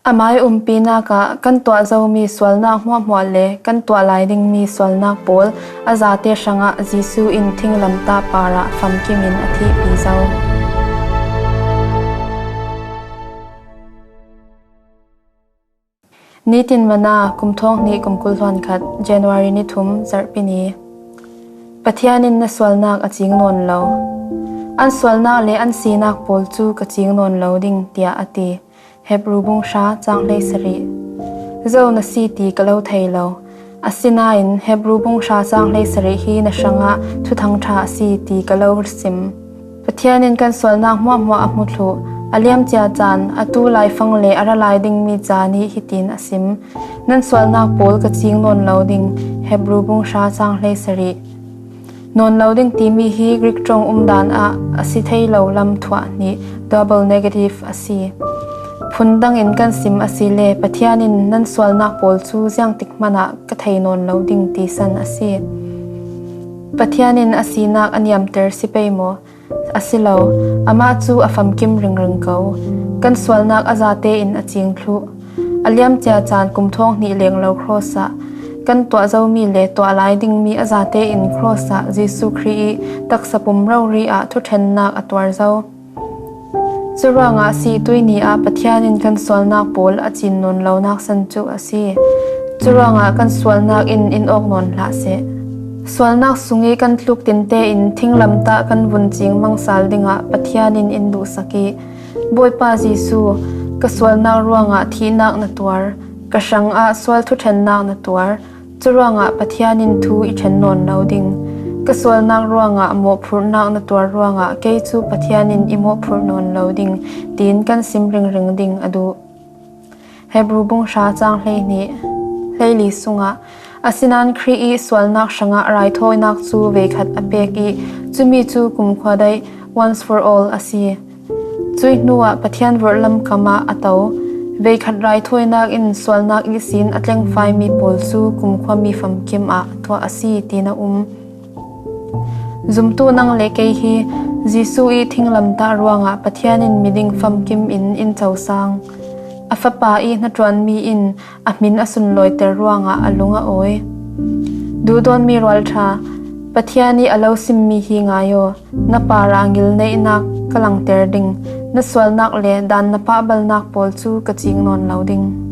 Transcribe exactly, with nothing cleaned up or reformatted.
A mai umpinak ah kan tuah zomi sualnak hmuahhmuah le kan tuah lai dingmi sualnak pawl a zate hrangah Jesuh in thinglamtah parah famkim in a thihpi zo. Nitin Manna, kum thawng hnih kum kul hluan khat, January ni thum, Zarhpi ni. Pathian in na sualnak a cing nawn lo. An sualnak le an sinak pawl cu ka cing nawn lo ding, tiah a ti. Hebru bung hra cang hleisarih. Zo na si ti ka lo thei lo. Asinain Hebru bung hra cang hleisarih hi na hrangah thuthang ṭha a si ti ka lo sim. Pathian in kan sualnak hmuahhmuah a hmu thluh. A liamcia caan, atu laifang le a ra lai dingmi ca nih hitin a sim: Nan sualnak pawl ka cing nawn lo ding. Hebru bung hra cang hleisarih. Nawn lo ding timi hi Greek ṭong umdan ah a si thei lo lam thuah hnih, double negative, a si. Phundang in kan sim asile Pathian in nan sualnak pawl cu ziangtik hmanh ah ka thei nawn lo ding ti san a si. Pathian in a sinak a niamter si pei maw? A si lo, amah cu a famkim ringring ko. Kan sualnak a zate in a cing thluh. A liamcia caan kum thawng hnih lenglo cross ah kan tuah zomi le tuah lai dingmi a zate in cross ah Jesuh Khrih i taksa pum rori ah thuṭhennak a tuar zo. Curuangah sih tuini ah Pathian in kan sualnak pawl a cin nawn lonak san cu a si. Curuangah kan sualnak in in awk nawn hlah seh. Sualnak sung i kan tluk tinte in thinglamtah kan vun cing mang sal dingah Pathian in in duhsak i, Bawipa Jesuh, ka sualnak ruangah thihnak na tuar, ka hrangah sual thuṭhennak na tuar, curuangah Pathian in thu i ṭhen nawn lo ding. Ka sualnak ruangah mawhphurhnak na tuar ruangah kei cu Pathian in i mawhphurh nawn lo ding, tiin kan sim ringring ding a duh. Hebru bung hra cang hleihnih, hleili sungah, asinain Khrih i sualnak hrangah raithawinak cu veikhat a pek i, cumi cu kumkhua daih, once for all, a si. Cuih hnuah Pathian vorhlam kamah a to. Veikhat raithawinak in sualnak ihsin a tlengfaimi pawl cu kumkhuami famkim ah tuah a si, tiin a um. Zumtu nang le kei hi Jesuh i thinglamtah ruangah Pathian in miding famkim in in cosang. A Fapa i hnaṭuanmi in a hmin a sunlawiter ruangah a lung a awi. Duhdawtmi rualṭha, Pathian i a lo simmi hi ngai aw. Na parah ngilneihnak ka langter ding. Na sualnak le dan na pahbalnak pawl cu ka cing nawn lo ding.